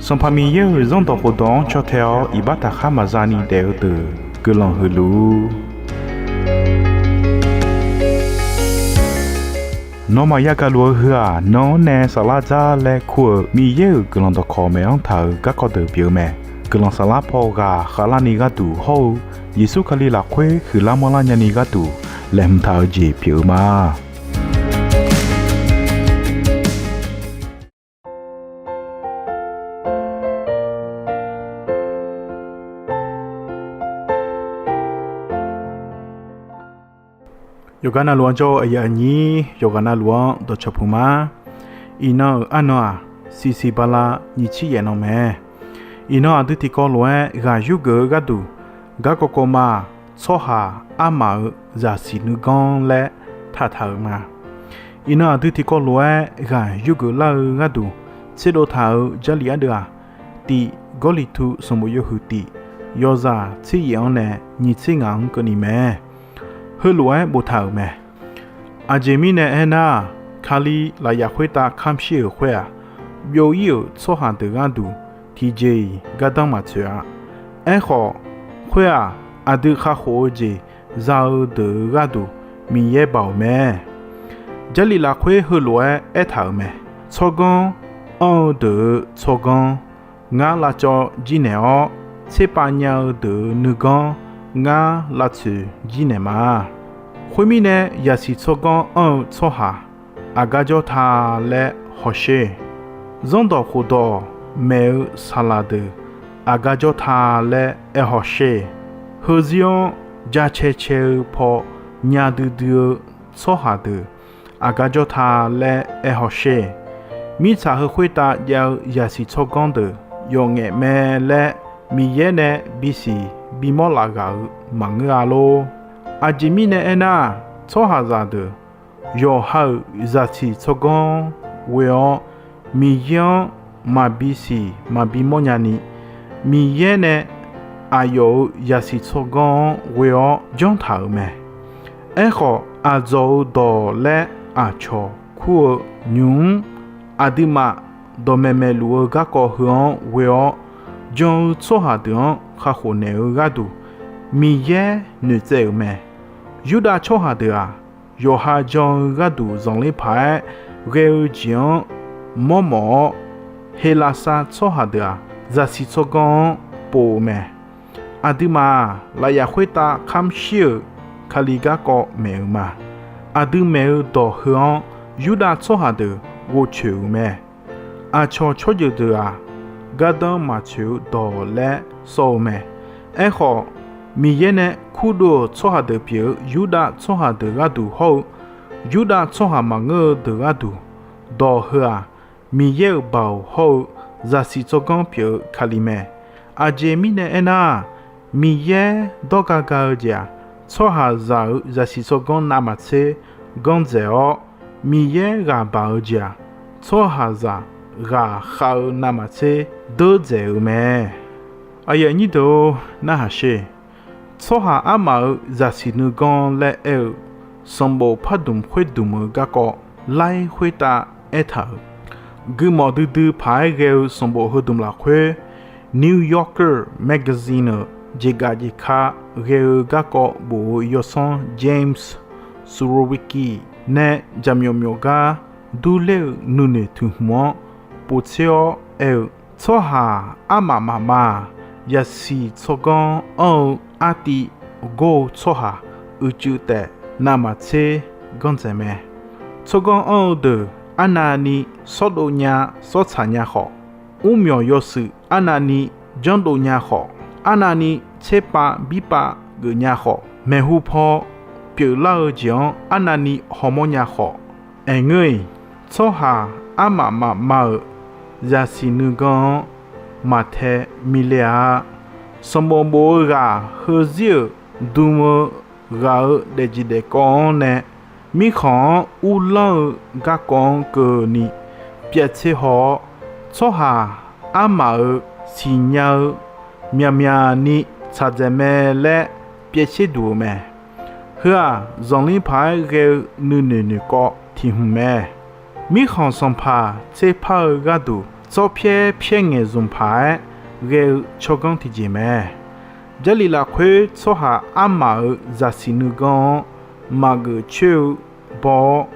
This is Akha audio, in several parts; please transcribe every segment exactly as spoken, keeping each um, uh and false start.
Sanqpaq Miqyaer-euq Zanrdawq khofdawq-anr caw tae-awr iqbax taqkhar maqza ni daef-eu deuq guiqlanq huiq luf-ur. Nawmaf yagaq luf-eu heu-aq, nan-anr nae saflar dzar laer kur-euq Miqyaer-euq guiqlanq dawqkawq maeq-anr taq-euq garkawv deuq pyeuf-eu mae. Guiqlanq saflar paw ghaq khavlarni gharduq hawr-eu Yeqsur Kali lafkhoer huiqlar manrlar nyani gharduq laeqhmq taq-eu jeq pyeuf-eu ma. Yawqghaq navluf-anr jawr-eu aqyuif aqnyir yawqghaq navluf-anr dawqcawq puq ma. Iqnan-euq arnan-aq, siqsiq bala nyiq tser yaef nan mae. Iqnan aqdui tiqkawv lof-aer ghaq yurgeuf-eu gharduq, garkawv kawvma-aq, tsawrhaq armaf-euq zaqsiq nuiganr laer taqtaq-euq ma. Iqnan aqdui tiqkawv lof-aer ghaq yurgeuf lar-eu gharduq tserdov taq-euq Jarlif ardeuv-aq, tiq Gawrliqtu sanqbof yawhuiq tiq yawzaq tser yaef-anr nae nyiq tser ngaq-anr keuvni mae. Heulof-aer boftaq-euq mae. Aqjeq mirnae aernar-aq, Kali lafyaf khoertav kamr shir-euq khoer-aq, byov-ir-euq tsawrhaq deuq gharduq tiqjeq-iq gardanr maqtsoeq-a. Aerkhawf, khoer-aq, aqdui kakhof-eu jeq za-eu deuq-euq gharduq Miqyaer baoq mae. Jarlif lafkhoer heulof-aer aertaq-euq mae. Tsawrganr anr-eu deuq-euq tsawrganr, ngar lavcawv jir naeq-awr, tserpav nya-eu deuq-euq nuiganr, ngar lavtsoeq jir naeq ma. Khoermirnae, zaqsiq tsawrganr anr-eu tsawrhaq aqgar jawr ta laer hawsher. Zanrdawq khofdawq maeq-eu saqlaq deuq aqgar jawr ta laer aer hawsher. Heuzir-anr ja cae cae-eu paw nya duidui-eu tsawrhaq deuq aqgar jawr ta laer aer hawsher. Mirtsaq heu khoertav jav-eu zaqsiq tsawrganr deuq yawf ngaef mae laer Miqyaer nae bisiq bimawr laf ghaq-euq maqngeur-a lor. Aqjeq mirnae aernar, tsawrhaqzaq deuq yawqha-euq zaqsiq tsawrganr-anr ghoe-awr, Miqyaer-anr maqbi siq maqbi mawrnya ni, Miqyaer nae aqyawf-euq zaqsiq tsawrganr-anr ghoe-awr janr taq-euq mae. Aerkhawf, aqdzawq-euq dawq laer aqcawq kur-eu nymq-mr aqduimaf dawqmaeq maeqluf-eu garkawv heu-anr ghoe-awr, jan-eu tsawrhaq deuq-anr kakhof naeq-eu gharduq Miqyaer noeqtsaev-euq mae. Yurdav tsawrhaq deuq-aq, yawqha jan-eu gharduq zanqler paq-aer ghae-eu jeq-anr mawrmawf-awr, Heqlaqsar tsawrhaq deuq-aq, zaqsiq tsawrganr-anr pov-eu mae. Aqduimaf-aq, lafyaf khoertav kamr shir-euq Kali garkawv maeq-euq ma. Aqdui maeq-eu dawq heu-anr Yurdav tsawrhaq deuq ghovcoeq-euq mae. Aqcawq tsawrjeuq deuq-aq, gardanr maqtsoeq-eu dawq laer sawr-eu mae. Aerkhawf, Miqyaer nae kurdov-euq tsawrhaq deuq pyeuf-eu Yurdav tsawrhaq deuq gharduq hawr-eu, Yurdav tsawrhaq maqngeur-eu deuq gharduq, dawq heu-aq, Miqyaer-euq baoq hawr-eu zaqsiq tsawrganr pyeuf-eu Kali mae. Aqjeq mirnae aernar, Miqyaer dawrga ga-eu jeq-aq, tsawrhaqzaq-euq zaqsiq tsawrganr navmaqtser ganr dzaeq-awr, Miqyaer ghaq baq-eu jeq-aq, tsawrhaqzaq ghaq khav-eu navmaqtser deur dzaeq-eu mae. Aqyuif aqnyir deuq-or, narhaq sher. Tsawrhaq armaf-euq zaqsiq nuiganr laer aer-eu sanqbof pardmq khoerdmq-eu garkawv laer khoertav aertaq-euq, guimawf duidui paq-aer ghae-eu sanqbof heudmq lafkhoer, New Yorker Magazine-euq jeqgaf jeqka ghae-eu garkawv bof-eu yawsanr James Surowiecki nae jaqmyawf myawf gar durler-euq nuinoeq tuiqhmq-anr povtser-awr aer-eu, tsawrhaq armaf mafma-aq, yasiq tsawrganr anr-eu artiv gor-eu tsawrhaq uicuiv taef navmaqtser ganr dzaeq mae. Tsawrganr anr-eu deuq arnavni sawrdov nya sawrtsaq nya khawf, mrmyawq yawshuif arnavni janrdov nya khawf, arnavni tserpav birpav geuf nya khawf, maeqhu paw pyeuflar-eu jeq-anr arnavni hawmawr nya khawf, aerngeur-iq, tsawrhaq armaf mafma-euq zaqsiq nuiganr-anr maqtae mile-a. Sanqbof bof-eu ghaq heuzir-euq dm-eu ghaq-euq daefjeq daefkawv-anr nae, mirkhanq-anr uvlanr-eu garkawv-anr keuvni pyaev tser haw-awr, tsawrhaq armaf-euq siqnya-eu myaqmyaq ni tsaqdzaeq mae laer pyaev tser duq-eu mae. Heu-aq, zanqler paq-aer ghae-eu nuinoeq noeqkawv tiq hmq mae. Mirkhanq sanqpaq tserpar-eu gharduq tsawrpyaer pyaerngaeq zmq paq-aer ghae-eu tsawrganr tiqjeq mae. Jarlif lafkhoer tsawrhaq armaf-euq zaqsiq nuiganr-anr maqgeuf coer-eu baw-awr,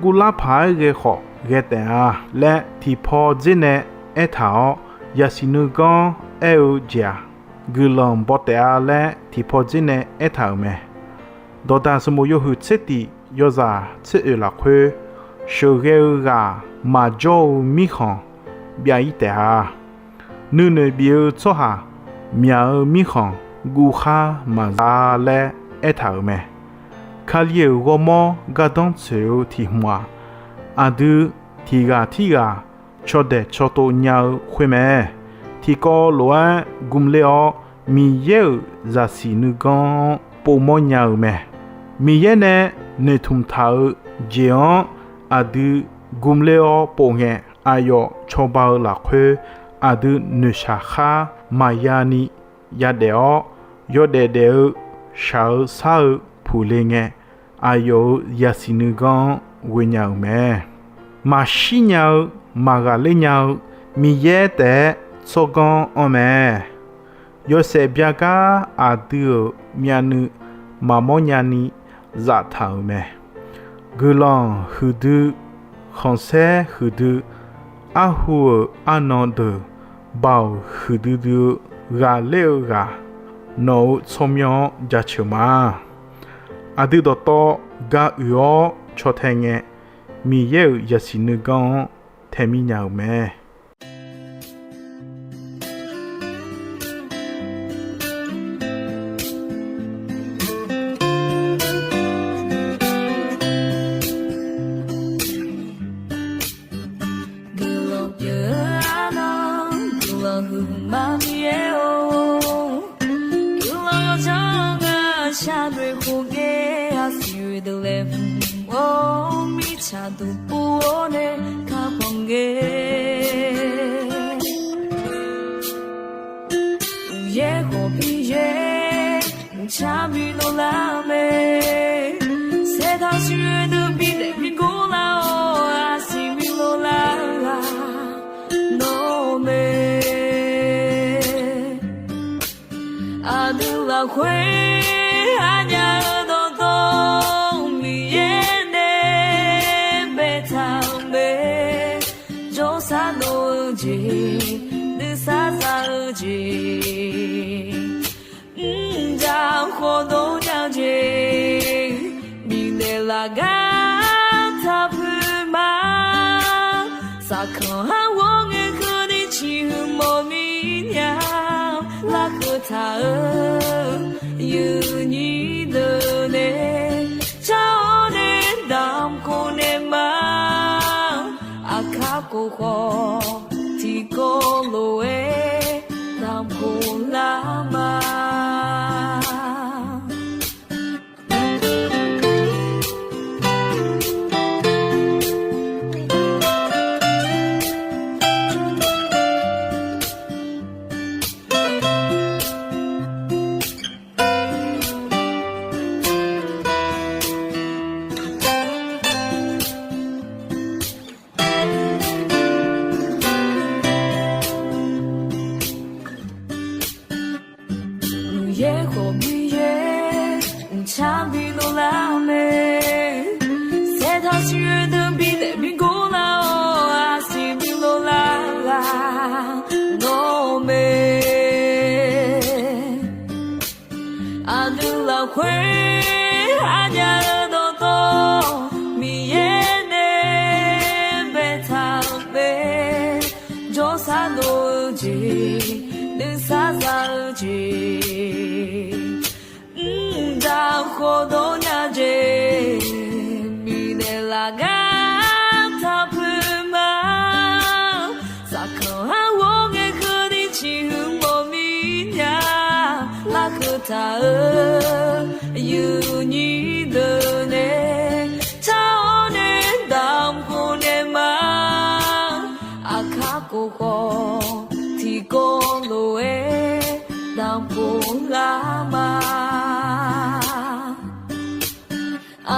guvlar paq-aer ghae khawf ghae taef-a laer tiqpaw dzer nae aertaq-awr, zaqsiq nuiganr aer-eu jeq-aq, guiqlanq baw taef-a laer tiqpaw dzer nae aertaq-euq mae. Dawqdaq sanqbof yawhuiq tser tif yawzaq tser oeq lafkhoer, sheuqghae-eu ghaq maqjawr-eu mirkhanq byav-ir taef-a. Nuinoeq bif-eu tsawrhaq myaq-eu mirkhanq guvkhar maqza laer aertaq-euq mae. Kali-euq ghawrmawr gardanr tsoeq-eu tiq hmq-aq, aqdui tiq ghaq tirghaq cawdaeq cawtov nya-eu khoer mae. Tiqkawv lof-aer gmler-awr, Miqyaer-euq zaqsiq nuiganr-anr povmawr nya-eu mae. Miqyaer nae noeqtmq taq-eu jeq-anr aqdui gmler-awr pov ngae, aqyawf cawba-eu lafkhoer aqdui noeqshaq khar maqya ni yadaef-awr, yawdaef daef-eu shaq-eu sar-eu puqle ngae, aqyawf-euq zaqsiq nuiganr-anr ghoenya-euq mae. Maqshir nya-eu, maqghaqler nya-eu Miqyaer taef-aer tsawrganr anr mae. Yawshaef byagar aqdui-euq myavnuiv maqmawr nyani zaftaq-euq mae. Guiqlanq huiqdui, khanqsaer huiqdui, arhu-euq arnan deuq, baoq huiqdui dui-eu ghaqler-eu ghaq, nawq-euq tsawrmyanr-anr jaceuq ma. Aqdui dawqtawv ga uiq-awr caw tae ngae, Miqyaer-euq zaqsiq nuiganr-anr tae mir nya-euq mae. Guiqlanq pyeuf-eu arnan, guiqlanq huiqma Miqyaer-or, guiqlanq yawdzanr-eu ngar shaqnoeq khof ngae, aqsiq oe deuq laeqhmq mawr-eu mirtsaq duqpov-awr nae kakhanq ngae. Uqyaer khawf Miqyaer mqcar bi lov lar mae. Saertaq siq oe deuq bidaef bi gor lar-awr, aqsiq bi lov lar-eu ghaq nawr mae. Aqdui lafkhoer aqnya-eu dawqtawv Miqyaer nae baetaq-euq mae. Jawrsar dov-eu jeq, nuisar za-eu jeq, mrjaq khawf dov nya-eu jeq, bifnaeq laf gar taq puiq ma. Saqkanq har ghawr ngae keuvni ciqhuiq mawf mir nya. Larkeuv taq-eu yuifnyir deuq nae car-awr nae damq khof naeq ma. Aqkar khof khawf tiqkawv lof-aer damq khof lar ma. Uqyaer khawf Miqyaer mqcar bi lov lar mae. Saertaq siq oe deuq bidaef bi gor lar-awr, aqsiq bi lov lar ghaq nawr mae. Aqdui lafkhoer aqnya-eu dawqtawv Miqyaer nae baetaq-euq mae. Jawrsar dov-eu jeq, nuisar za-eu jeq, mqdaq khawf dov nya jeq, bifnaeq laf gar taq puiq ma. Saqkanq har ghawr ngae keuvni ciqhuiq mawf mir nya. Larkeuv taq-eu yuifnyir deuq nae car-awr nae damq khof naeq ma. Aqkar khof khawf tiqkawv lof-aer damq khof lar ma.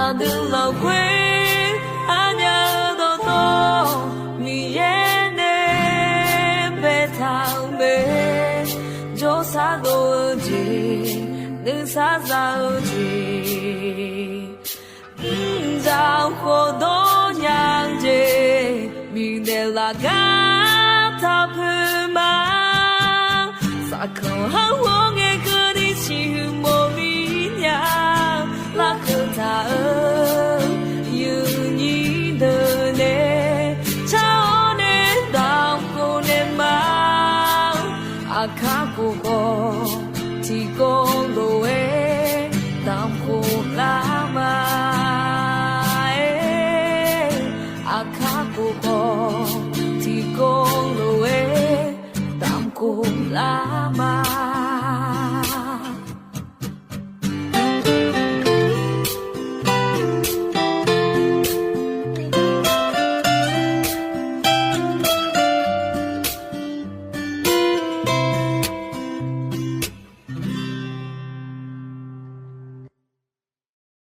Aqdui lafkhoer aqnya-eu dawqtawv Miqyaer nae sar za-eu jeq, mrdzaq khofdawr nya-eu jeq, miqdaeq lafgar taq poeq ma. Saqkanq har ghawr ngae keuvni siqhuiq mawf mir nya, larkeuv taq-eu yawnyir deuq nae, car-awr nae damq khof naeq ma. Aqkar khof khawf tiqkawv lof-aer damq khof lar ma. Aqkar khof khawf tiqkawv lof-aer damq khof lar ma.